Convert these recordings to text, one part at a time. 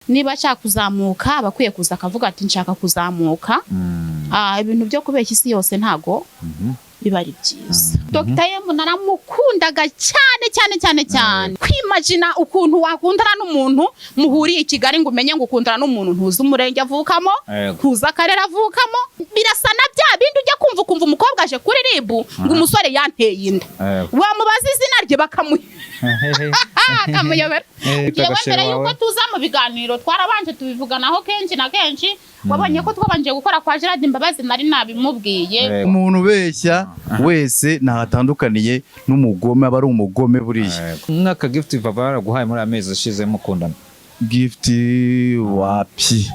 Niba ashaka kuzamuka, aba akwiye kuza akavuga ati: "Nshaka kuzamuka." Ibintu byo kubeshya isi yose ntago biba ari byiza. Dr M naramukundaga cyane cyane cyane cyane. Kwimagina ukuntu wakundana n'umuntu muhuriye i Kigali, ngo umenye ngo ukundana n'umuntu ntuzi umurenge avukamo, ntuzi akarere avukamo, birasa na bya bindi ujya kumva ukumva umukobwa aje kuri RIB ngo umusore yanteye inda, wamubaza izina rye bakamuyobera. Yewe, mbere yuko tuza mu biganiro twarabanje tubivuganaho kenshi na kenshi. Wabonye ko twabanje gukora kwa Gerard Mbabazi, nari nabimubwiye. Umuntu ubeshya wese ntahatandukaniye n'umugome, aba ari umugome buriya. Nk'aka gift papa yaraguhaye muri amezi ashize mukundana? Gift wapi.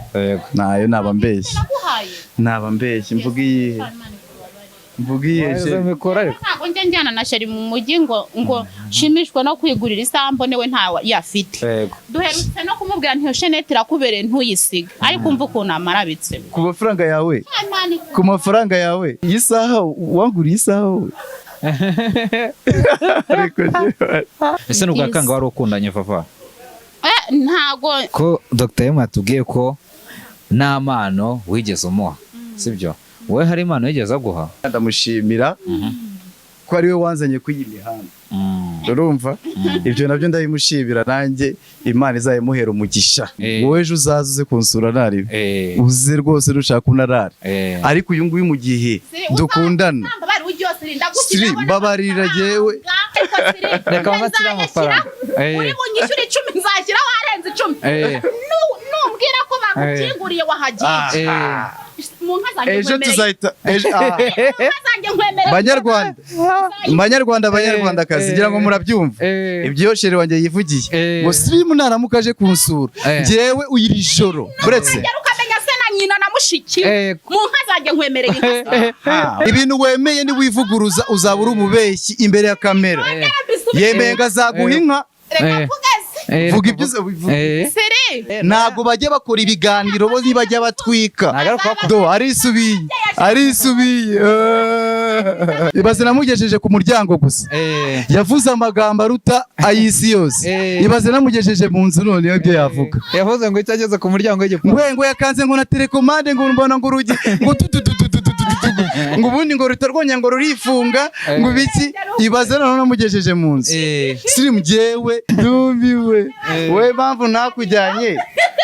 Nayo naba mbeshye. Naguhaye. Naba mbeshye. Mvuga iyihe? Mvuga iyihe? Waza mikoro ariko. Ntabwo njya njyana na chéri mu mujyi ngo nshimishwe no kwigurira isambu we ntawe yafite. Duherutse no kumubwira ntiyo chaînette irakubereye, ntuyisige, ariko umva ukuntu amarabitse. Ku mafaranga yawe, ku mafaranga yawe, iyi saha wanguriye, isaha wowe, ariko njyewe- Ese ni ubwa kanga wari ukundanye, Vava? Ntago. Ko Dr M yatubwiye ko nta mpano wigeze umuha, sibyo? Wowe hari impano yigeze aguha? Ndamushimira ko ari we wanzanye kuri iyi mihanda, urumva? Ibyo nabyo ndabimushimira nanjye, Imana izayimuhera umugisha. Wowe ejo uzaze uze kunsura naribe, uze rwose nushaka unarare. Ariko uyu nguyu mu gihe dukundana, Siri, mbabarira jyewe. Reka mfatire amafaranga. Uri bunyishyure 10, nzashyiraho arenze 10. Numbwira ko bagukinguriye wahagiye mu nka zanjye, Ejo nkwemereye. tuzahita ejo. Mu nka zanjye nkwemereye. Banyarwanda, banyarwanda, banyarwandakazi, ngira ngo murabyumva ibyo chéri wanjye yivugiye ngo Sirimu naramuka aje kunsura, njyewe uyiri joro uretse Ugera ukamenya se na nyina na mushiki we. Mu nka zanjye nkwemereye inka. Ibintu wemeye niwivuguruza uzaba uri umubeshyi imbere ya kamera. Yemeye ngo azaguha inka. Reka mvuge se. Vuga ibyo uvuga. Siri. Ntabwo bajya bakora ibiganiro bo, ntibajya batwika. Ntabwo ari ukubakora. Do arisubiye, arisubiye. Ibaze namugejeje ku muryango gusa, yavuze amagambo aruta ay'isi yose. Ibaze namugejeje mu nzu noneho ibyo yavuga. Yavuze ngo icyo ageze ku muryango w'igipangu. Ngo yakanze ngo na télécommande, ngo mbona ngo urugi ngo tututututututu, ngo ubundi ngo ruhita rwongera ngo rurifunga, ngo ibiki. Ibaze noneho namugejeje mu nzu. Sirimu, jyewe ndumiwe. Wowe mpamvu ntakujyanye,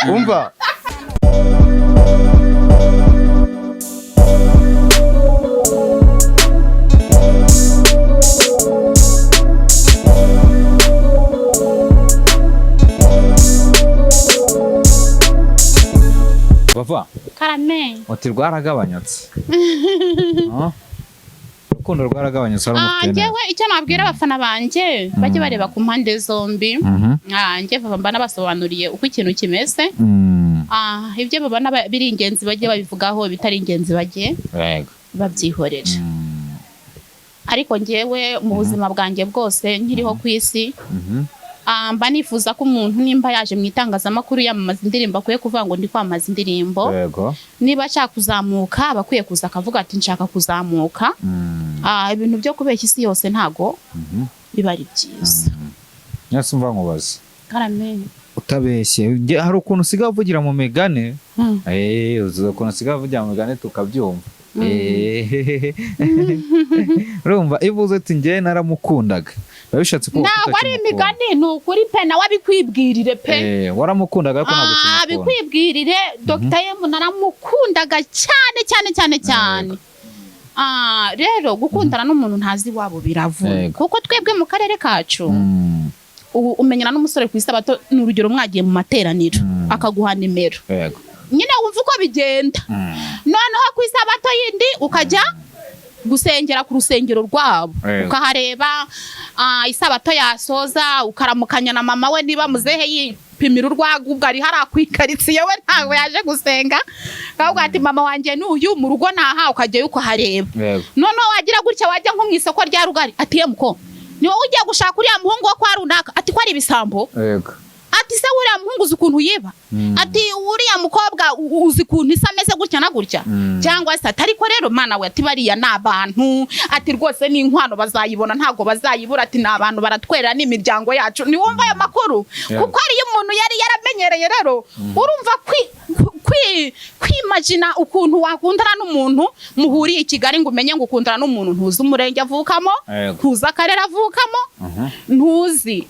umva. Bava. Karame. Uti rwaragabanyutse. Ah? Urukundo rwaragabanyutse wari umufitiye neza. Njyewe icyo nabwira abafana banjye, bajye bareba ku mpande zombi. Njye vava mba nabasobanuriye uko ikintu kimeze. Ibyo babona biri ingenzi bajye babivugaho, ibitari ingenzi bajye babyihorera. Ariko njyewe mu buzima bwanjye bwose nkiriho ku isi, mba nifuza ko umuntu nimba yaje mu itangazamakuru yamamaza indirimbo, akwiye kuvuga ngo ndi kwamamaza indirimbo. Niba ashaka kuzamuka, aba akwiye kuza akavuga ati: "Nshaka kuzamuka." Ibintu byo kubeshya isi yose ntago biba ari byiza. Nyase umva nkubaze. Karame. Utabeshye, hari ukuntu usigaye uvugira mu migani. Uzi ukuntu usigaye uvugira mu migani tukabyumva. Urumva iyo uvuze uti njye naramukundaga, biba bishatse kuvuga ko Ntabwo ari utakimukunda. imigani, ni ukuri pe, nawe abikwibwirire pe. Waramukundaga ariko ntabwo ukimukunda. Abikwibwirire. Dr M naramukundaga cyane cyane cyane cyane. Rero gukundana n'umuntu ntazi iwabo biravuna, kuko twebwe mu karere kacu, ubu umenyana n'umusore ku isabato, ni urugero, mwagiye mu materaniro, akaguha nimero, nyine wumva uko bigenda. Noneho ku isabato yindi ukajya gusengera ku rusengero rwabo, ukahareba, isabato yasoza ukaramukanya na mama we, niba muzehe yipimira urwagwa ubwo ari hariya ku ikaritsiye, we ntabwo yaje gusenga, akavuga ati: "Mama wanjye n'uyu mu rugo naha", ukajyayo ukahareba. Noneho wagira gutya, wajya nko mu isoko rya rugari, ati: "Yemuko ni wowe ugiye gushaka uriya muhungu wo kwa runaka?" Ati: "Ko ari ibisambo." Ati se uriya muhungu uzi ukuntu yiba? Ati uriya mukobwa uzi ukuntu isa, ameze gutya na gutya? Cyangwa se ati ariko rero mana we, ati bariya ni abantu, ati rwose ni inkwano bazayibona, ntabwo bazayibura, ati ni abantu baratwerera n'imiryango yacu. Ntiwumva ayo makuru? Kuko ariyo umuntu yari yaramenyereye. Rero urumva kwimagina ukuntu wakundana n'umuntu muhuriye i Kigali, ngo umenye ngo ukundana n'umuntu ntuzi umurenge avukamo, ntuzi akarere avukamo, ntuzi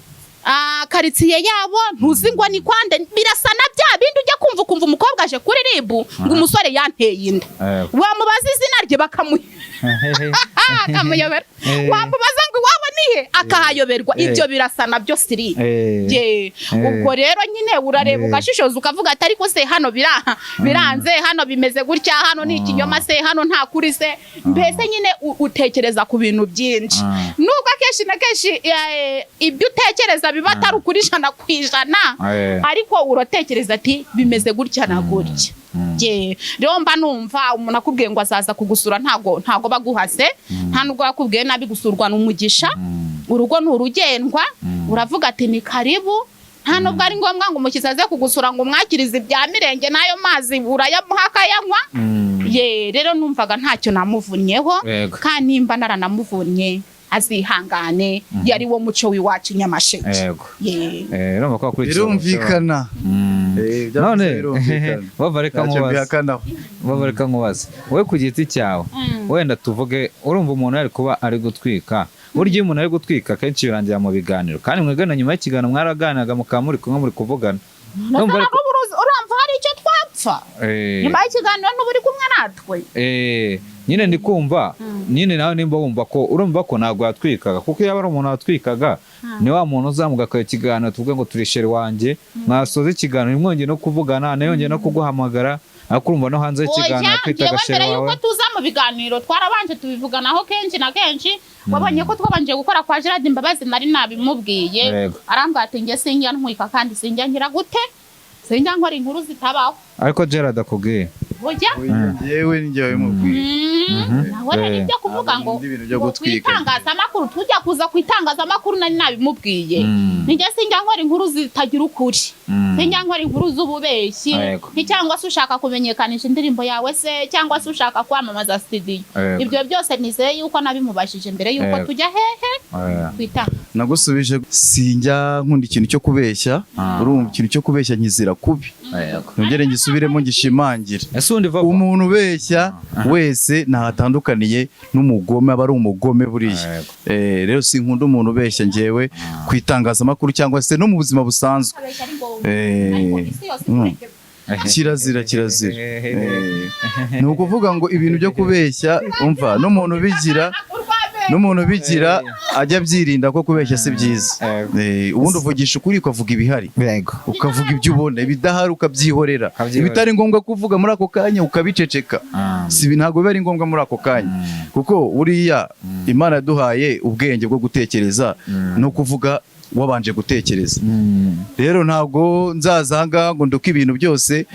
karitsiye yabo, ntuzi ngo ni kwande. Birasa na bya bindi ujya kumva ukumva umukobwa aje kuri RIB ngo umusore yanteye inda. Wamubaza izina rye akamuyobera. Wamubaza ngo iwabo ni he, akahayoberwa. Ibyo birasa nabyo siri. Ye. Ubwo rero nyine urareba, ugashishoza, ukavuga ati ariko se hano biranze, hano bimeze gutya, hano ni ikinyoma se, hano nta kuri se? Mbese nyine utekereza ku bintu byinshi, nubwo akenshi na kenshi ibyo utekereza biba atari ukuri 100%, ariko uratekereza ati bimeze gutya na gutya. Ye. Rero mba numva umuntu akubwiye ngo azaza kugusura, ntago baguhase, nta nubwo yakubwiye nabi. Gusurwa ni umugisha, urugo ni urugendwa. Uravuga ati ni karibu. Nta nubwo ari ngombwa ngo umushyitsi aze kugusura ngo umwakirize ibya mirenge, n'ayo mazi urayamuha akayanywa. Ye, rero numvaga ntacyo namuvunnyeho, kandi nimba naranamuvunnye azihangane, yari wo muco w'iwacu Nyamasheke. Ye. Urumva ko wakurikiye umuco. Birumvikana. Ibyo None birumvikana. bava, reka Ntacyo nkubaze. mbihakanaho. Bava, reka nkubaze, wowe ku giti cyawe, wenda tuvuge urumva umuntu ari kuba ari gutwika, burya iyo umuntu ari gutwika akenshi birangira mu biganiro, kandi mwigana nyuma y'ikiganiro mwaraganiraga, mukaba muri kumwe muri kuvugana. Ndumva N'ubu urumva hari icyo twapfa? Nyuma y'ikiganiro n'ubu uri kumwe natwe. Nyine ndi kumva nyine nawe nimba wumva ko urumva ko ntabwo yatwikaga, kuko iyo aba ari umuntu watwikaga ni wa muntu uzamuka akora ikiganiro, tuvuge ngo turi chéri wanjye, mwasoza ikiganiro ntimwongere no kuvugana, ntiyongere no kuguhamagara, ariko urumva no hanze y'ikiganiro Oya, yakwitaga njyewe chéri mbere wawe. yuko tuza mu biganiro twarabanje tubivuganaho kenshi na kenshi. Wabonye ko twabanje gukora kwa Gerard Imbabazi, nari nabimubwiye. Arambwira ati njye sinjya ntwika, kandi sinjya ngira gute, sinjya nkora inkuru zitabaho. Ariko Gerard akubwiye? Oya. Yewe, ni njye wabimubwiye. Naho rero ibyo kuvuga ngo Ntabwo ibintu byo ngo ku gutwika. itangazamakuru, tujya kuza ku itangazamakuru nari nabimubwiye. Nijye sinjya nkora inkuru zitagira ukuri, sinjya nkora inkuru z'ububeshyi. Cyangwa se ushaka kumenyekanisha indirimbo yawe se, cyangwa se ushaka kwamamaza studio. Ibyo byose nizeye yuko nabimubajije mbere yuko tujya hehe, ku itangazamakuru. Nagusubije, sinjya nkunda ikintu cyo kubeshya. Urumva, ikintu cyo kubeshya nkizira kubi. Nongere ngisubiremo, ngishimangire. Ese ubundi Vava, Umuntu ubeshya wese ntahatandukaniye n'umugome, aba ari umugome buriya. Rero sinkunda umuntu ubeshya njyewe ku itangazamakuru cyangwa se no mu buzima busanzwe. Abeshya ari ngombwa, ariko isi yose ikureke. Kirazira, kirazira. Ni ukuvuga ngo ibintu byo kubeshya, umva, n'umuntu ubigira ajya abyirinda, ko kubeshya si byiza. Ubundi uvugisha ukuri, ukavuga ibihari, ukavuga ibyo ubona, ibidahari ukabyihorera. Ukabyihorera. Ibitari ngombwa kuvuga muri ako kanya ukabiceceka. Si ntabwo biba ari ngombwa muri ako kanya, kuko buriya Imana yaduhaye ubwenge bwo gutekereza no kuvuga wabanje gutekereza. Rero ntabwo nzaza aha ngaha ngo nduke ibintu byose,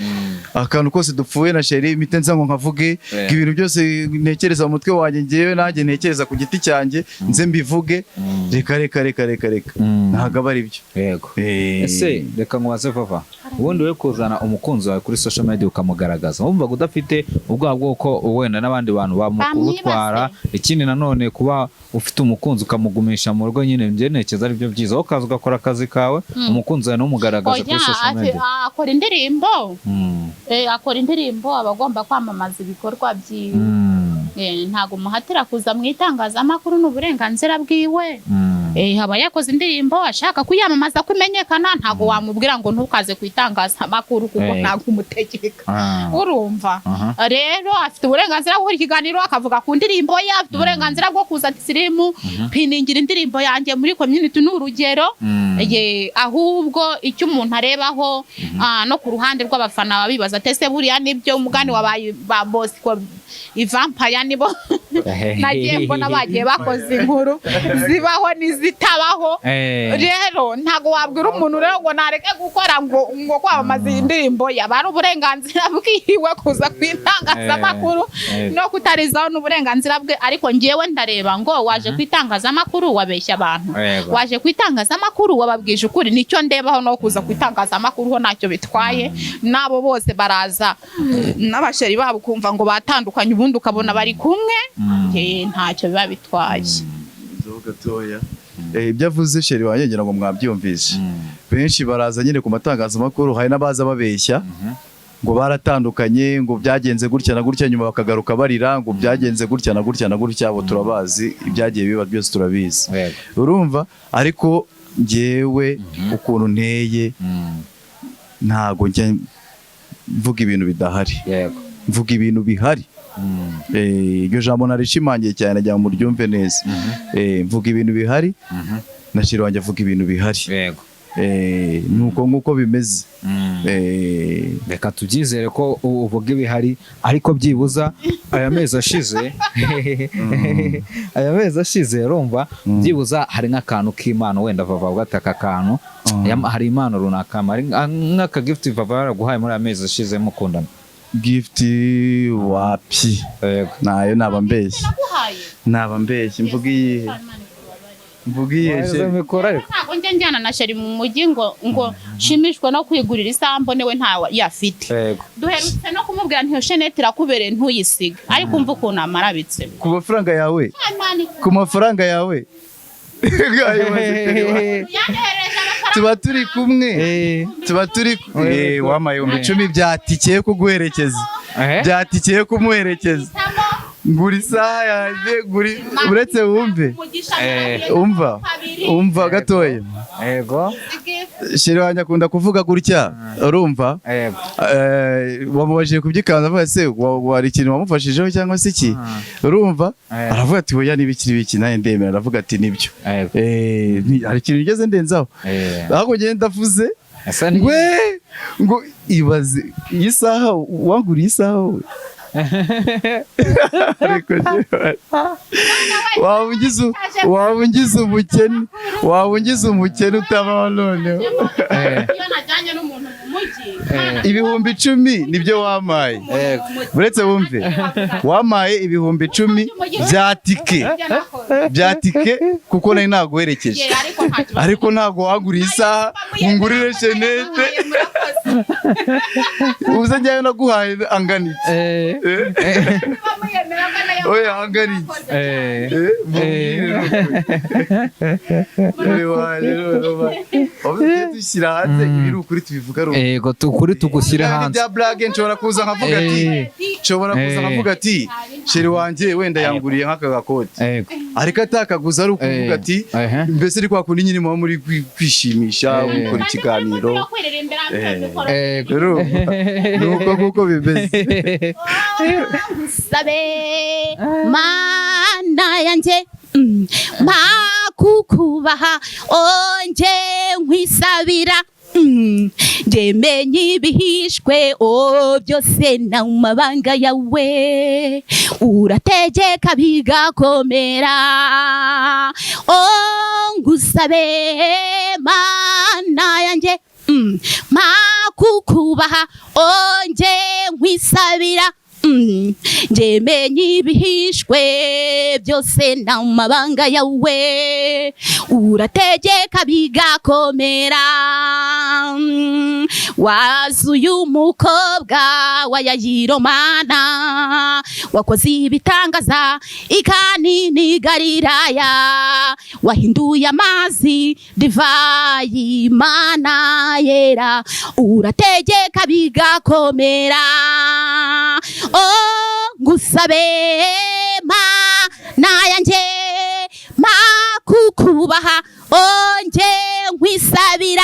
akantu kose dupfuye na chéri mpite nza ngo nkavuge, ngo ibintu byose ntekereza mu mutwe wanjye, ngewe nanjye ntekereza ku giti cyanjye, nze mbivuge. Reka, reka, reka, reka, reka, ntabwo aba ari byo. Ese reka nkubaze Vava, ubundi we kuzana umukunzi wawe kuri social media ukamugaragaza, wumvaga udafite ubwoba bw'uko wenda n'abandi bantu bamugutwara? Ikindi nanone, kuba ufite umukunzi ukamugumisha mu rugo nyine, njye ntekereza ari byo byiza, wowe ukaza ugakora akazi kawe, umukunzi wawe ntumugaragaze kuri Oya, social media. Akora indirimbo. Akora indirimbo, aba agomba kwamamaza ibikorwa byiwe. Ntabwo umuhatira kuza mu itangazamakuru, ni uburenganzira bwiwe. Aba yakoze indirimbo ashaka kuyamamaza ko imenyekana, ntabwo wamubwira ngo ntukaze ku itangazamakuru, kuko ntabwo umutegeka. Urumva? Aha. Rero afite uburenganzira bwo gukora ikiganiro akavuga ku ndirimbo ye, afite uburenganzira bwo kuza ati sirimu piningira indirimbo yanjye muri community, ni urugero. Ye, ahubwo icyo umuntu arebaho, no ku ruhande rw'abafana baba bibaza ati ese buriya nibyo umugani wabaye ba Bosco ivampaya, nibo nagiye mbona bagiye bakoze inkuru zibaho n'izitabaho. Rero ntabwo wabwira umuntu rero ngo nareke gukora ngo kwamamaza iyi ndirimbo, yaba ari uburenganzira bwiwe kuza ku itangazamakuru, no kutarizaho ni uburenganzira bwe. Ariko ngewe ndareba ngo waje ku itangazamakuru wabeshya abantu, waje ku itangazamakuru. Wababwije ukuri, nicyo ndebaho no kuza ku itangazamakuru ho ntacyo bitwaye. N'abo bose baraza n'abasheri babo, ukumva ngo batandukanye, ubundi ukabona bari kumwe. Ntacyo biba bitwaye. Nzoga gatoya. Ibyo avuze chéri wanjye, ngira ngo mwabyumvise. Benshi baraza nyine ku matangazamakuru, hari n'abaza babeshya ngo baratandukanye, ngo byagenze gutya na gutya, nyuma bakagaruka barira ngo byagenze gutya na gutya na gutya. Abo turabazi, ibyagiye biba byose turabizi. Urumva, ariko njyewe ukuntu nteye, ntago njya mvuga ibintu bidahari, mvuga ibintu bihari. Iryo jambo narishimangiye cyane, nagira ngo muryumve neza. Mvuga ibintu bihari, na chéri wanjye avuga ibintu bihari. Nuko nguko bimeze. Reka tubyizere ko uvuga ibihari, ariko byibuza aya mezi ashize urumva byibuza hari nk'akantu k'impano wenda Vava avuga ati aka kantu, hari impano runaka, hari nk'aka gift Vava yaraguhaye muri aya mezi ashize mukundana? Gift wapi. Nayo naba mbeshye. Naguhaye. Naba mbeshye. Mvuga iyihe? Mvuga iyihe? Izo Chéri? mikoro ariko. Ntabwo njya njyana na chéri mu mujyi ngo nshimishwe no kwigurira isambu niwe ntawe yafite. Duherutse no kumubwira ntiyo chaînette irakubereye, ntuyisige, ariko umva ukuntu amarabitse. Ku mafaranga yawe, ku mafaranga yawe. Ayo maze chéri wanjye. Yanyoherereje amafaranga. Tuba turi kumwe, tuba turi wampaye 10,000 bya tike yo kuguherekeza, bya tike yo kumuherekeza. Ngura isaha yanjye, ngura, uretse wumve. Umugisha. Umva, umva gatoya. Chéri wanjye akunda kuvuga gutya, urumva? Yego. Wamubajije kubyikanza, avuga se wari ikintu wamufashijeho cyangwa se iki, urumva? Aravuga ati oya, n'ibiki n'ibiki, nanjye ndemera, aravuga ati nibyo. Hari ikintu ugeze ndenzaho, ahubwo ngenda ndavuze. Ese ni Ngwe ngo ibaze iyi saha wanguriye, isaha wowe, ariko njyewe waba ungize umukene utabaho noneho. Iyo najyanye n'umuntu mu mujyi, 10,000 nibyo wampaye. Uretse wumve, wampaye 10,000 bya tike, bya tike, kuko nari naguherekeje, ariko ntabwo wanguriye isaha ngo ngurire chaînette. Ubuze njyayo naguhaye angana iki? Oya, angana iki? Mubwire n'ukuri. Wabuze dushyira hanze ibiri ukuri, tubivuga ari ukuri. Yego, tukuri tugushyire Kandi hanze. bya blague, nshobora kuza nkavuga ati nshobora kuza nkavuga ati chéri wanjye wenda yanguriye nk'aka gakoti, ariko atakaguza ari ukuvuga ati mbese ari kwa kundi nyine muba muri kwishimisha, mukora ikiganiro. Urumva, ni uko nguko bimeze. Sabe Mana yanjye, makukubaha onje nkwisabira, nje menye ibihishwe o byose na mabanga yawe, urategeka bigakomera. O ngusabe Mana yanjye, makukubaha onje nkwisabira, nje menye ibihishwe byose na mabanga yawe, urategeka bigakomera. Wazuye umukobwa wa Yayiro, Mana wakoze ibitangaza ikanini Galilaya, wahinduye amazi divayi, Mana yera, urategeka bigakomera. Oh ngusabe Mana yanjye, makukubaha onje nkwisabira,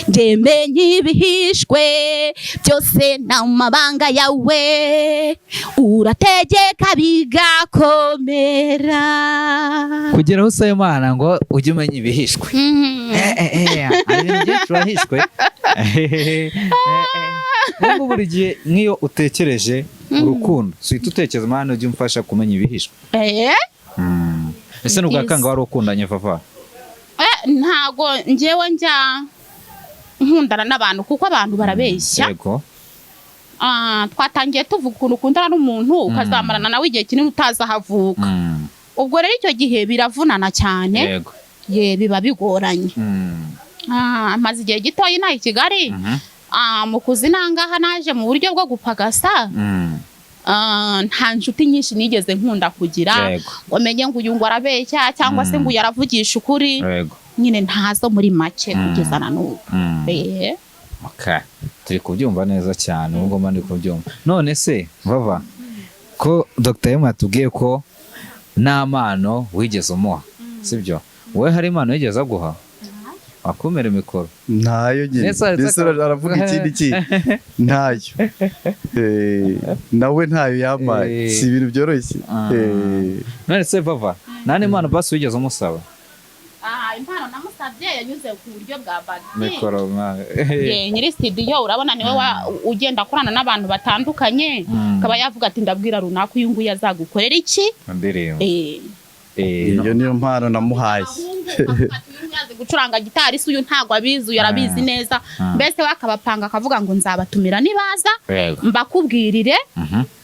nje menye ibihishwe byose n'amabanga yawe, urategeka bigakomera. Kugera aho usaba Imana ngo ujye umenya ibihishwe. Hari ibintu byinshi wahishwe. Nk'ubu buri gihe nk'iyo utekereje urukundo, si uhita utekereza Imana ujye umfasha kumenya ibihishwe? Ese ni ubwa Byiza. kangahe wari ukundanye, Vava? Ntago njyewe njya nkundana n'abantu, kuko abantu barabeshya. Twatangiye tuvuga ukuntu ukundana n'umuntu ukazamarana nawe igihe kinini utazi aho avuka. Ubwo rero icyo gihe biravunana cyane. Ye, biba bigoranye. Maze igihe gitoya inaha i Kigali. Mu kuzinangaha naje mu buryo bwo gupagasa. Nta nshuti nyinshi nigeze nkunda kugira ngo menye ngo uyu ngo arabeshya cyangwa se ngo uyu aravugisha ukuri. Nyine ntazo muri make kugeza na n'ubu. Okay. Turi kubyumva neza cyane, ubwo mba ndi kubyumva. None se Vava, ko Dr. M yatubwiye ko nta mpano wigeze umuha, sibyo? Wowe hari impano yigeze aguha? Wakumira mikoro. Ntayo nyine. Ndetse aravuga ikindi kintu. Ntayo. Nawe ntayo yampaye. Si ibintu byoroshye. None se Vava, nta n'impano basi wigeze umusaba? Impano namusabye yanyuze ku buryo bwa bagiti. Mikoro. Nyiri studio urabona niwe ugenda akorana n'abantu batandukanye, akaba yavuga ati ndabwira runaka uyu nguyu azagukorera iki? Indirimbo. Iyo niyo mpano namuhaye. Azi gucuranga gitari, se uyu ntago abizi, uyu arabizi neza. Mbese we akabapanga akavuga ngo nzabatumira nibaza mbakubwirire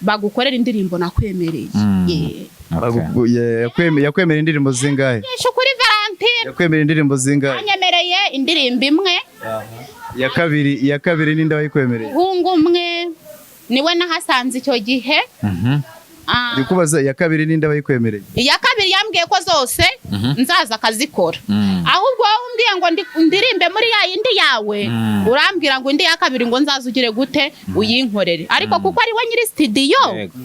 bagukorera indirimbo nakwemereye. Yakwemera indirimbo zingahe? Kuri Valentine. Yakwemera indirimbo zingahe? Yanyemereye indirimbo imwe. Iya kabiri ninde wayikwemereye? Umuhungu umwe niwe nahasanze icyo gihe. Ndikubaza, iya kabiri ninde wayikwemereye? Iya kabiri yambwiye ko zose nzaza akazikora. Ahubwo wowe umbwiye ngo ndirimbe muri ya yindi yawe, urambwira ngo indi ya kabiri ngo nzaza ugire gute uyinkorere. Ariko kuko ari we nyiri studio,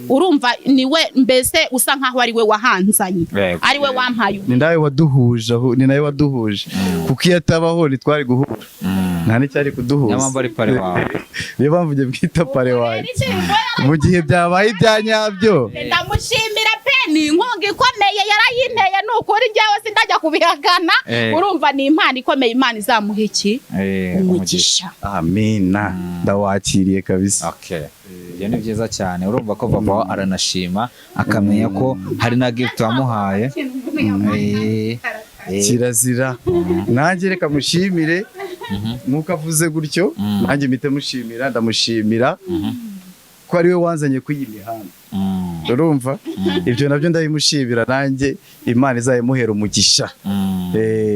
urumva niwe mbese usa nkaho ari we wahanzanye, ari we wampaye. Ni nawe waduhuje, ni nawe waduhuje. Kuko iyo atabaho ntitwari guhura. Nta n'icyari kuduhuza. Niyo mpamvu ari pare wawe. Niyo mpamvu njye bwita pare wawe. Mu gihe byabaye ibya nyabyo. Ndamushimira pe, ni inkunga ikomeye yarayinteye, ni ukuri njyewe sindajya kubihakana. Urumva ni impano ikomeye, Imana izamuha iki? Umugisha. Amina, ndawakiriye kabisa. Okay. Ibyo ni byiza cyane. Urumva ko Vava aranashima akamenya ko hari na gift wamuhaye. Kirazira. Nanjye reka mushimire nkuko avuze gutyo, nanjye mpite mushimira, ndamushimira ko ari we wanzanye kuri iyi mihanda. Urumva ibyo nabyo ndabimushimira, nanjye Imana izayimuhera umugisha.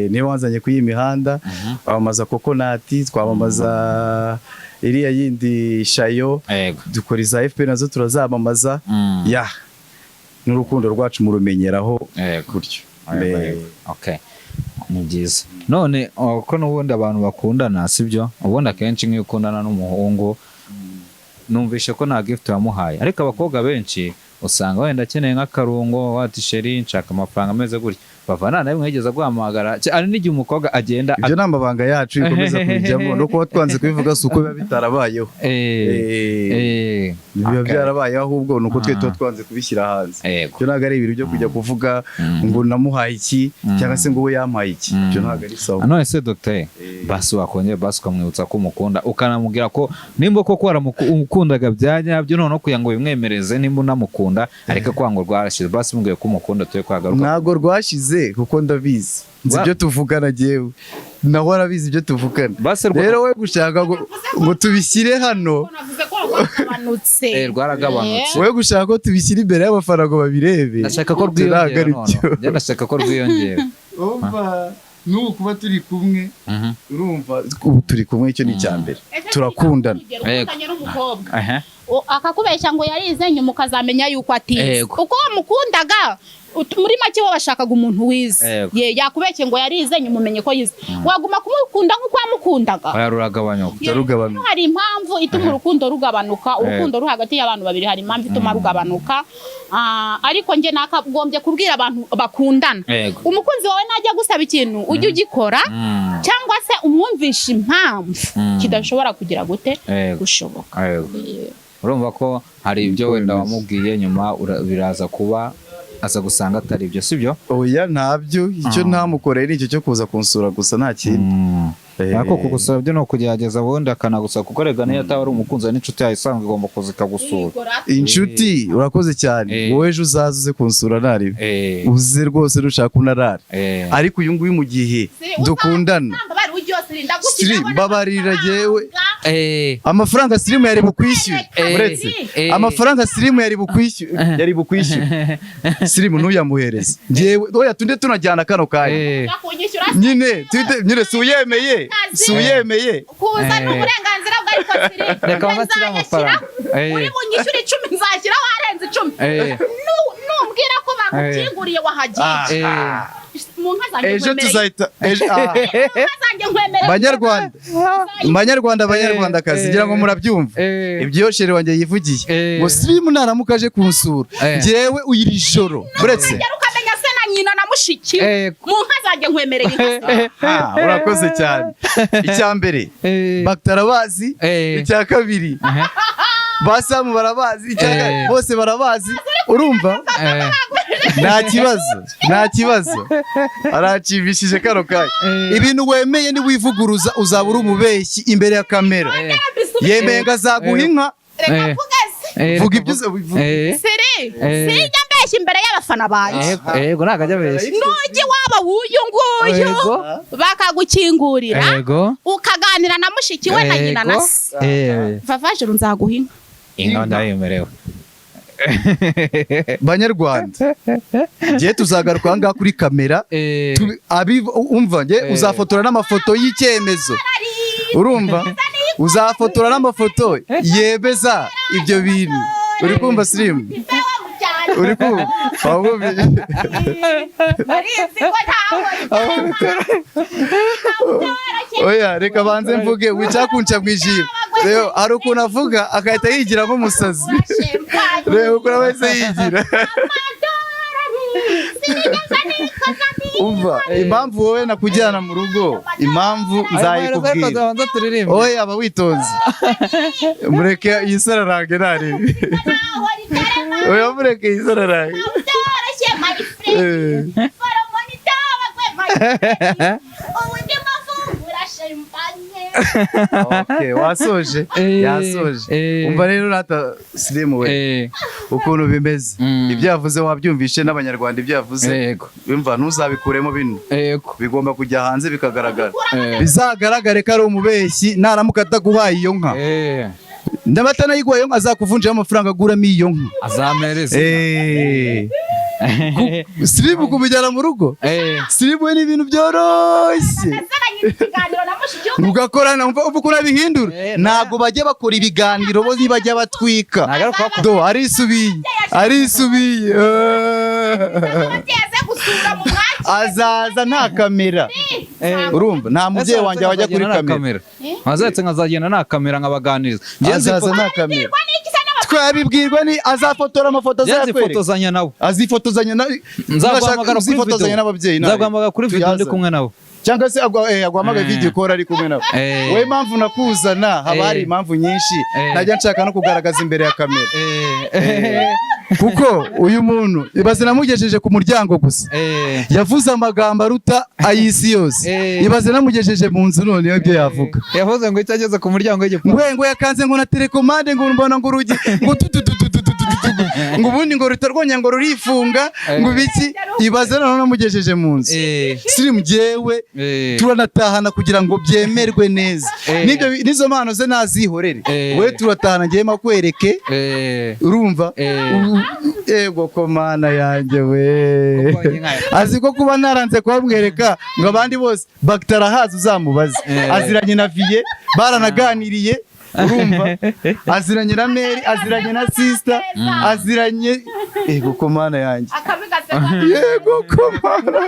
Niwe wanzanye kuri iyi mihanda, twamamaza kokonati, twamamaza iriya yindi shayo, dukora iza FPR nazo turazamamaza. Ya, n'urukundo rwacu murumenyeraho gutyo. Okay. Ni byiza. None ko n'ubundi abantu bakundana, sibyo? Ubundi akenshi nk'iyo ukundana n'umuhungu, numvishe ko nta gift wamuhaye, ariko abakobwa benshi usanga wenda akeneye nk'akarungo, wati sheri nshaka amafaranga ameze gutya, Bava nta nawe mwigeze aguhamagara. Ari n'igihe umukobwa agenda. Ibyo ni amabanga yacu, bikomeza kubijyamo no kuba twanze kubivuga si uko biba bitarabayeho. Biba byarabayeho, ahubwo ni uko twe tuba twanze kubishyira hanze. Ibyo ntabwo ari ibintu byo kujya kuvuga ngo namuhaye iki cyangwa se ngo we yampaye iki, ibyo ntabwo ari sawa. None se Dr. basi wakongera basi ukamwibutsa ko umukunda, ukanamubwira ko nimba koko waramukundaga bya nyabyo, noneho kugira ngo bimwemereze nimba unamukunda ariko kwanga rwarashize, basi mubwiye ko umukunda tuye kwagaruka. Ntabwo rwashize kuko ndabizi, nzi ibyo tuvugana, jyewe nawe arabizi ibyo tuvugana. Rero we gushaka ngo tubishyire hano, rwaragabanutse. We gushaka ko tubishyira imbere y'abafana ngo babirebe. Ndashaka ko rwiyongera none. Ndashaka ko rwiyongera. Umva, n'ubu kuba turi kumwe, urumva ubu turi kumwe, icyo ni icya mbere, turakundana. Akakubeshya ngo yarize, nyuma ukazamenya yuko atize. Uko wamukundaga muri make wowe washakaga umuntu wize, yakubeshye ngo yarize, nyuma umenye ko yize, waguma kumukunda nk'uko wamukundaga. Ruragabanuka. Hari impamvu ituma urukundo rugabanuka, urukundo ruri hagati y'abantu babiri hari impamvu ituma rugabanuka. Ariko njye nakagombye kubwira abantu bakundana, umukunzi wawe najya gusaba ikintu ujye ugikora, cyangwa se umwumvishe impamvu kidashobora kugira gute gushoboka. Urumva ko hari ibyo wenda wamubwiye nyuma biraza kuba aza gusanga atari ibyo, sibyo? Oya ntabyo, icyo ntamukoreye ni icyo cyo kuza kunsura gusa, nta kindi. Ariko kugusura byo ni ukugerageza ubundi akanagusaba, kuko rega niyo ataba ari umukunzi n'inshuti yawe isanzwe igomba kuza ikagusura. Inshuti urakoze cyane, wowe ejo uzaza uze kunsura naribe, uze rwose nushaka unarare. Ariko uyu nguyu mu gihe dukundana mbabarira jyewe, Amafaranga Sirimu yari bukwishyure, uretse amafaranga Sirimu yari bukwishyure, yari bukwishyure, Sirimu ntuyamuhereze. Njyewe oya, tunde tunajyana kano kanya. Kunyishyura Nyine tuhite nyine, si uyemeye, si uyemeye. Kuzana uburenganzira bwa, ariko Siri Reka banze amafaranga. uri bunyishyure 10, nzashyiraho arenze 10. Numbwira ko bagukinguriye wahagiye mu nka zanjye, Ejo nkwemereye. tuzahita ejo, ah. Mu nka zanjye nkwemereye. Banyarwanda, banyarwanda, banyarwandakazi, ngira ngo murabyumva ibyo chéri wanjye yivugiye ngo Sirimu naramuka aje kunsura, njyewe uyiri joro uretse Ugera ukamenya se na nyina na mushiki we. Mu nka zanjye nkwemereye inka. Ah, urakoze cyane. Icya mbere, Bagita arabazi. Icya kabiri, basamu barabazi. Icya kabiri, bose barabazi. Urumva nta kibazo, nta kibazo. Aracibishije kano kanya. Ibintu wemeye niwivuguruza uzaba uri umubeshyi imbere ya kamera. Yemeye ngo azaguha inka. Reka mvuge se. Vuga ibyo uzi- vuga. Siri, sinjya mbeshya imbere y'abafana banjye. Yego, ntabwo ajya abeshya. Nujya iwabo w'uyu nguyu, bakagukingurira, ukaganira na mushiki we na nyina na se, Vavajuru, nzaguha inka. Inka ndayemerewe. Banyarwanda, ngiye tuzagaruka aha ngaha kuri kamera. Umva nge, uzafotora n'amafoto y'icyemezo. Urumva, uzafotora n'amafoto yemeza ibyo bintu. Uri kumva, Sirimu? Uri kumva? Wabumvise? Barizi ko ntawe. Oya, reka banze mvuge, wica kunca mu ijisho. Rero hari ukuntu avuga agahita yigira nk'umusazi. Reba ukuntu aba ahise yigira. Umva, impamvu wowe nakujyana mu rugo, impamvu nzayikubwira. Banza turirimbe. Oya, aba witonze, mureke yisararange ntarebe. Oya, mureke yisararange. Byoroshye, my friend. Foromoni tabagwe, my friend. Ubu ndimo mfungura champagne. Okay, wasoje? Yasoje. Umva rero rata Sirimu we, ukuntu bimeze, ibyo yavuze wabyumvishe, n'Abanyarwanda ibyo yavuze. Umva, ntuzabikuremo bino. Bigomba kujya hanze bikagaragara. Bizagaragare ko ari umubeshyi naramuka ataguhaye iyo nka. Ndaba atanayiguhaye iyo nka, azakuvunjiraho amafaranga aguramo iyo nka. Azamereza. Sirimu kumujyana mu rugo, Sirimu we ni ibintu byoroshye. Nazaranye ikiganiro na mushiki we. Mugakorana. Umva, umva ukuntu abihindura. Ntabwo bajya bakora ibiganiro, bo ntibajya batwika. Ntabwo ari ukubakora. Do, arisubiye, arisubiye. Ababyeyi aze gusura mu mwakire. Azaza nta kamera. Urumva, nta mubyeyi wanjye wajya kuri kamera. Wazetse nkazagenda nta kamera nkabaganiriza. Njye Azaza nta kamera. Bwirwa n'iki se n'abafana? Twabibwirwa ni azafotora amafoto Njye azayakwereka. nzifotozanya nabo. Azifotozanya na Nzaguhamagara kuri uzifotozanya video. n'ababyeyi nawe. Nzaguhamagara kuri video ndi Tuyaza. kumwe nabo. Cyangwa se aguhamagaye video call ari kumwe nabo. Wowe, impamvu nakuzana, haba hari impamvu nyinshi. Najya nshaka no kugaragaza imbere ya kamera, kuko uyu muntu, ibaze namugejeje ku muryango gusa, yavuze amagambo aruta ay'isi yose. Ibaze namugejeje mu nzu noneho ibyo yavuga. Yavuze ngo icyo ageze ku muryango w'igipangu. Ngo yakanze ngo na télécommande, ngo mbona ngo urugi ngo tutututututututu, ngo ubundi ngo ruhita rwongera ngo rurifunga, ngo ibiki. Ibaze noneho namugejeje mu nzu. Sirimu, jyewe turanatahana kugira ngo byemerwe neza. N'ibyo n'izo mpano ze nazihorere. We turatahana, ngewe makwereke. Urumva? Ego ko mana yanjye we. Kuko inka- Azi ko kuba naranze kuhamwereka ngo abandi bose Bagita arahazi, uzamubaze. Aziranye na Viye, baranaganiriye. Urumva, aziranye na Mary, aziranye na sister, aziranye. Ego ko mana yanjye. Akabi gaseka. Yego ko mana,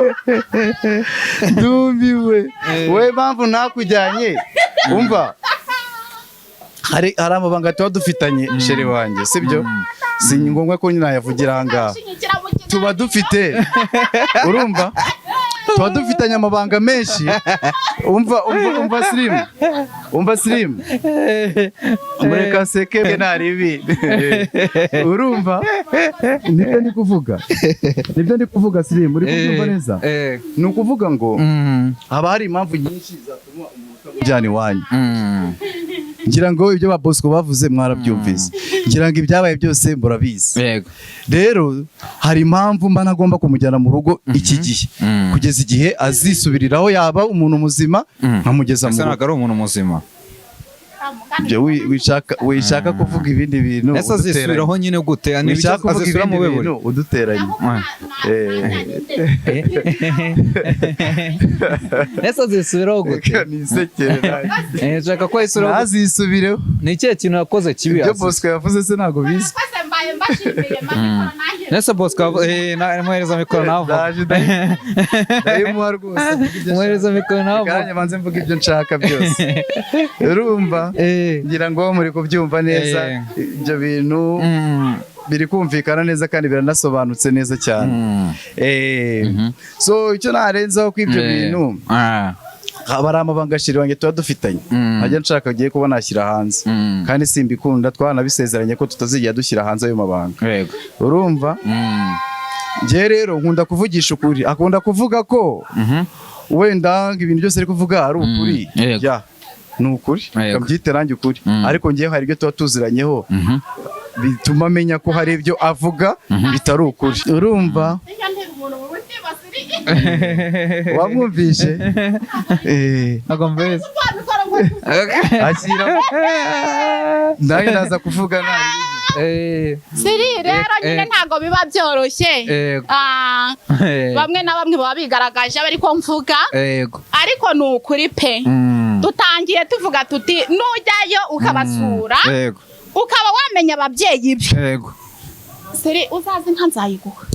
ndumiwe. We, mpamvu ntakujyanye, umva, hari amabanga tuba dufitanye, chéri wanjye, sibyo? Si ngombwa ko nayavugira aha ngaha. Shinyikira mu kiganiro. Tuba dufite, urumva, tuba dufitanye amabanga menshi. Umva, umva, umva Sirimu, umva Sirimu, mureka seke ntaribi. Urumva, nibyo ndi kuvuga, nibyo ndi kuvuga. Sirimu, uri kubyumva neza? Ni ukuvuga ngo haba hari impamvu nyinshi zatuma umuntu utamujyana iwanyu. Ngira ngo ibyo ba Bosco bavuze mwarabyumvise, ngira ngo ibyabaye byose murabizi. Rero hari impamvu mba ntagomba kumujyana mu rugo iki gihe, kugeza igihe azisubiriraho, yaba umuntu muzima, nkamugeza mu Ese rugo. ntabwo ari umuntu muzima? Ibyo wishaka kuvuga ibindi bintu. Ese azisubiraho nyine gute? Wishaka kuvuga Azisubira ibindi mu beburi. bintu uduteranye. Ese azisubiraho gute? Reka nisekere nanjye. Nshaka ko ayisubiraho gute. Ntazisubireho. Ni ikihe kintu yakoze kibi? Ibyo Bosco yavuze se ntabwo bizi. Ese Bosco, muhereza mikoro nawe avuga. Ndaje ndayimuha rwose, mvuga ibyo Muhereza nshaka. mikoro nawe Reka avuga. nanjye manze mvuga ibyo nshaka byose. Urumva? Ngira ngo muri kubyumva neza. Ibyo bintu biri kumvikana neza kandi biranasobanutse neza cyane. So icyo narenzaho ku ibyo bintu, haba ari amabanga shiri wanjye tuba dufitanye, ntajya nshaka agiye kuba nashyira hanze, kandi simbikunda, twanabisezeranye ko tutazigera dushyira hanze ayo mabanga. Urumva? Njye rero nkunda kuvugisha ukuri. Akunda kuvuga ko wenda ngo ibintu byose ari kuvuga ari ukuri. Ya, ni ukuri. Reka mbyite nanjye ukuri. Ariko njyewe hari ibyo tuba tuziranyeho bituma amenya ko hari ibyo avuga bitari ukuri. Urumva? Wamwumvishe? Ntabwo mbizi. Akira nanjye naza kuvuga nabi. Siri rero nyine ntabwo biba byoroshye. Bamwe na bamwe baba bigaragaje ariko mvuga, ariko ni ukuri pe. Dutangiye tuvuga tuti nujyayo ukabasura, ukaba wamenya ababyeyi be. Siri uzaze inka nzayiguha.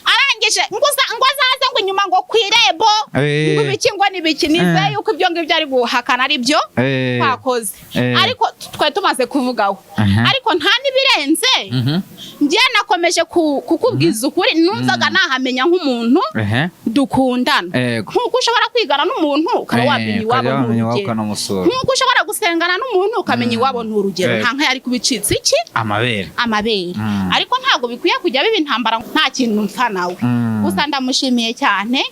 Arangije ngo azaze ngo inyuma ngo ku irembo, ngo ibiki ngo n'ibiki. Nizeye yuko ibyo ngibyo ari guhakana ari byo twakoze, ariko twari tumaze kuvugaho, ariko nta n'ibirenze. Njye nakomeje kukubwiza ukuri, numvaga nahamenya nk'umuntu dukundana, nk'uko ushobora kwigana n'umuntu ukaba wamenya iwabo n'urugero, nk'uko ushobora gusengana n'umuntu ukamenya iwabo n'urugero. Nta nka yari kubicitse iki amabere amabere. Ariko ntabwo bikwiye kujya biba intambara, nta kintu mpfa nawe. Gusa ndamushimiye cyane,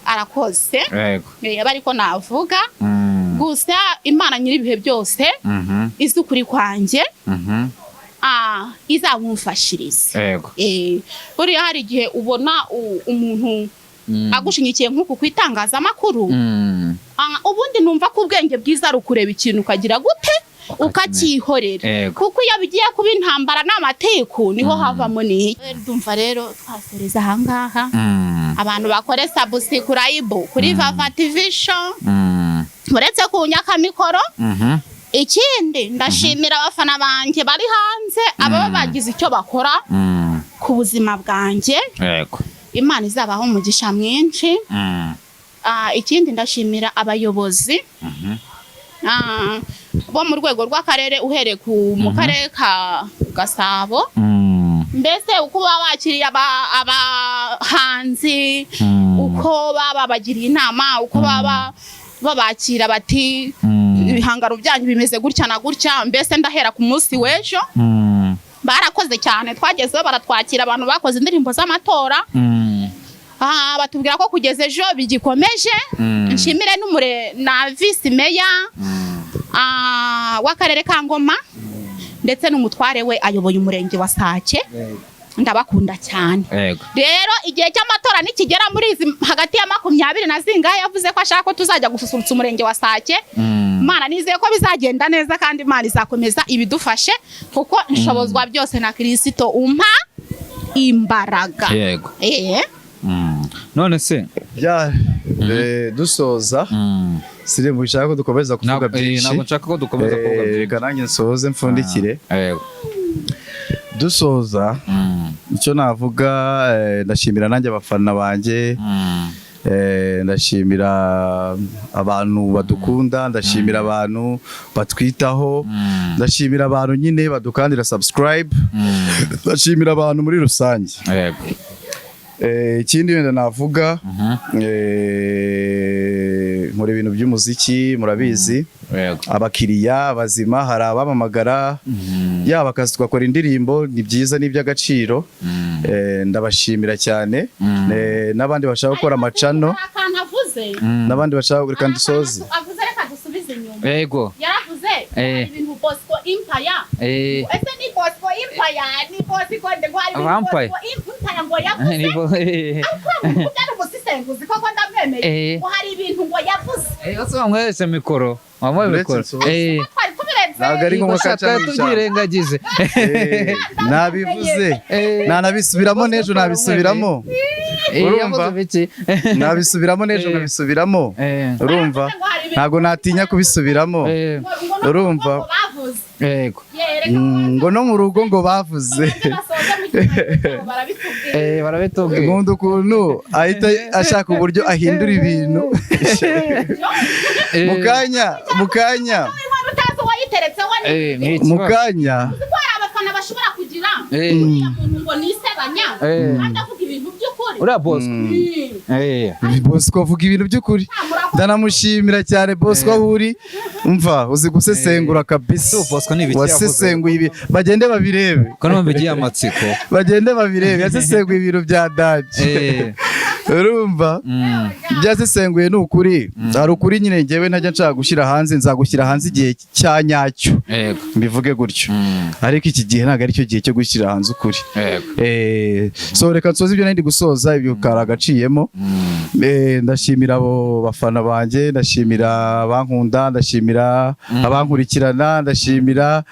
arakoze. Yaba ariko navuga gusa Imana nyir'ibihe byose izi ukuri kwanjye, izamumfashirize. Buriya hari igihe ubona umuntu agushinyikiye nk'uku ku itangazamakuru, ubundi numva ko ubwenge bwiza ari ukureba ikintu ukagira gute, ukacyihorera, kuko iyo bigiye kuba intambara n'amatiku niho havamo n'iyi. Ndumva rero twasoreza ahangaha. Abantu bakore subscribe kuri Vava TV Show, uretse ku nyakamikoro. Ikindi ndashimira abafana banjye bari hanze, ababa bagize icyo bakora ku buzima bwanjye. Imana izabaho umugisha mwinshi. Ikindi ndashimira abayobozi bo mu rwego rw'akarere, uhereye ku mu karere ka Gasabo, mbese uko baba bakiriye abahanzi, uko baba babagiriye inama, uko baba babakira bati ibihangano byanyu bimeze gutya na gutya. Mbese ndahera ku munsi w'ejo, barakoze cyane, twagezeho baratwakira, abantu bakoze indirimbo z'amatora. Batubwira ko kugeza ejo bigikomeje. Nshimire n'umure na visi meya w'akarere ka Ngoma, ndetse n'umutware we ayoboye umurenge wa Sake. Ndabakunda cyane. Rero igihe cy'amatora nikigera muri izi hagati ya 20 na zingahe, yavuze ko ashaka ko tuzajya gususurutsa umurenge wa Sake. Imana, nizeye ko bizagenda neza kandi Imana izakomeza ibidufashe, kuko nshobozwa byose na Kirisito umpa imbaraga. None se Ya, dusoza, siri mushaka ko dukomeza kuvuga byinshi. Ntabwo nshaka ko dukomeza kuvuga byinshi. Reka nanjye nsoze mfundikire. Dusoza, icyo navuga, ndashimira nanjye abafana banjye, ndashimira abantu badukunda, ndashimira abantu batwitaho, ndashimira abantu nyine badukandira subscribe, ndashimira abantu muri rusange. Ikindi wenda navuga, nkora ibintu by'umuziki murabizi. Abakiriya bazima hari abamamagara, yaba akazi tugakora indirimbo, ni byiza, ni iby'agaciro. Ndabashimira cyane. N'abandi bashaka gukora amacano, Hari akantu avuze. n'abandi bashaka, reka Hari dusoze. akantu avuze, reka dusubize inyuma. Yaravuze ibintu Bosco Empire. Ese ni Bosco Empire, ni Bosco ngo hari ibintu Vampire. Bosco Empire ngo yavuze? Ariko byari umusisenguzi koko, ndamwemeye. Ngo hari ibintu ngo yavuze. Ese wamweretse mikoro, wamuhaye Uretse mikoro. nsoze. Twari Ntabwo ari ngombwa ko aca Twari mu ijambo. tubyirengagije. Nabivuze, nanabisubiramo n'ejo, nabisubiramo. Urumva? Yavuze biki? Nabisubiramo n'ejo, nkabisubiramo. Urumva, ntabwo natinya kubisubiramo. Urumva? Bavuze. Yego. Ngo no mu rugo ngo bavuze. Barabitubwira. Barabitubwiye. Nkunda ukuntu ahita ashaka uburyo ahindura ibintu mu kanya, mu kanya. Utazi uwayiteretseho ni Ni ikibazo. Mu kanya. Kuko hari abafana bashobora kugira uriya muntu ngo nisebanya kandi avuga ibintu by'ukuri. Uriya Bosco. Bosco avuga ibintu by'ukuri, ndanamushimira cyane. Bosco, aho uri, umva uzi gusesengura kabisa. Si Bosco ni ibiki yavuze? Wasesenguye ibi, bagende babirebe. Ko numva igiye amatsiko. Bagende babirebe, yasesenguye ibintu bya daje. Urumva, ibyo yasesenguye ni ukuri, hari ukuri nyine ngewe ntajya nshaka gushyira hanze. Nzagushyira hanze igihe cya nyacyo, mbivuge gutyo, ariko iki gihe ntabwo aricyo gihe cyo gushyira hanze ukuri. So reka nsoze ibyo nari ndi gusoza, ibyo kari agaciyemo. Ndashimira abo bafana banjye, ndashimira abankunda, ndashimira abankurikirana, ndashimira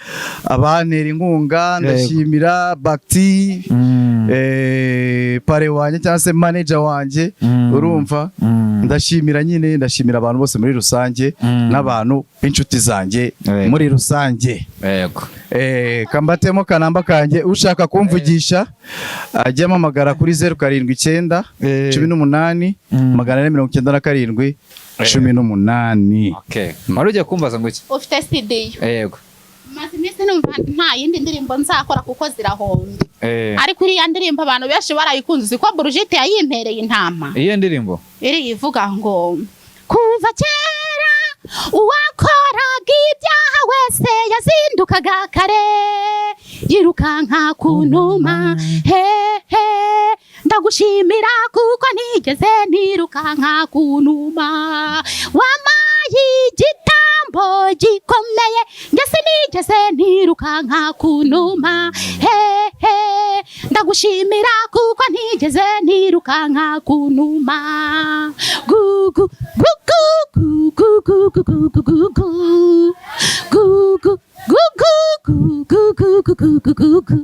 abantera inkunga, ndashimira Bakti, pare wanjye cyangwa se manager wanjye. Urumva, ndashimira nyine, ndashimira abantu bose muri rusange n'abantu b'inshuti zanjye muri rusange. Kambatemo kanamba kanjye, ushaka kumvugisha ajye ampamagara kuri 079 18 497 18. Okay. Wari ugiye kumbaza ngo iki? Ufite studio? Yego. Maze iminsi numva nta yindi ndirimbo nzakora kuko zirahomba, ariko iriya ndirimbo abantu benshi barayikunze. Uzi ko Burujite yayimpereye intama? Iyo ndirimbo? Iri ivuga ngo kuva kera uwakoraga ibyaha wese yazindukaga kare yirukanka ku numa he he, ndagushimira kuko ntigeze nirukanka ku numa, wampaye igitambo gikomeye, njye sinigeze nirukanka ku numa he he, ndagushimira kuko ntigeze nirukanka ku numa, gugu gugu gugu gugu gugu gugu gugu gugu gugu gugu gugu gugu,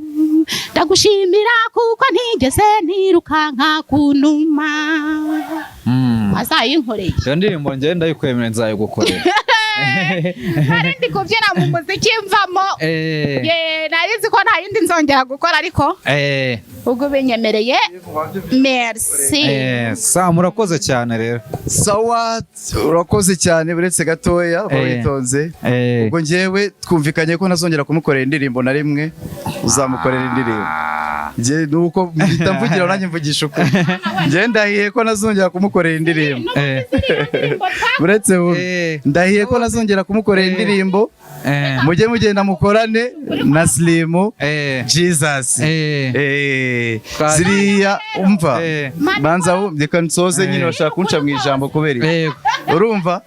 ndagushimira kuko ntigeze nirukanka ku numa. Wazayinkoreye? Iyo ndirimbo njyewe ndayikwemerera, nzayigukorera. Nari ndi kubyina mu muziki mvamo. Ye, nari nzi ko nta yindi nzongera gukora, ariko ubwo binyemereye, merci. Sa murakoze cyane rero. Sawa, urakoze cyane. Uretse gatoya, witonze. Ubwo njyewe twumvikanye ko ntazongera kumukorera indirimbo na rimwe, uzamukorera indirimbo. Njye nuko mpita mvugira nanjye mvugisha ukuri, njye ndahiye ko nazongera kumukorera indirimbo. Uretse wumve. Ndahiye ko nazongera kumukorera indirimbo. Mujye mugenda mukorane na Slimu Jesus. Ziriya umva, banza wumve, reka nsoze nyine, bashaka kunca mu ijambo kubera iki? Urumva?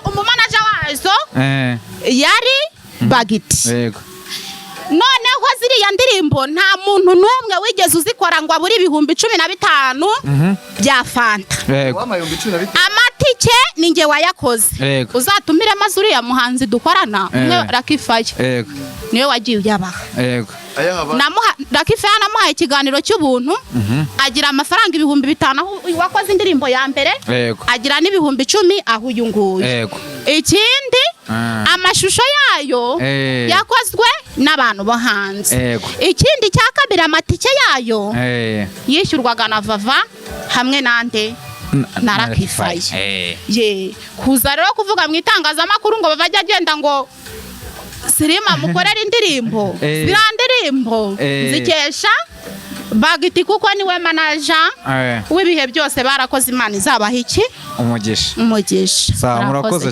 Umumanager wazo yari Bagiti. Noneho ziriya ndirimbo nta muntu n'umwe wigeze uzikora ngo abure 15,000 bya fanta. Wampaye 15,000. Amatike ni njye wayakoze. Uzatumire maze uriya muhanzi dukorana umwe, Rakifaya, niwe wagiye uyabaha. Ayahaba. Namuha Rakifaya, namuhaye ikiganiro cy'ubuntu, agira amafaranga 5000 aho wakoze indirimbo ya mbere, agira n'10,000 aho uyu nguyu. Ikindi, amashusho yayo yakozwe n'abantu bo hanze. Ikindi cya kabiri, amatike yayo yishyurwaga na Vava hamwe n'ande na Rakifaya. Ye kuza rero kuvuga mu itangazamakuru ngo bajya agenda ngo Sirima mukorera indirimbo, ziriya ndirimbo zikesha Bagiti kuko niwe manager w'ibihe byose. Barakoze, Imana izabaha iki? Umugisha. Umugisha. Sawa, murakoze.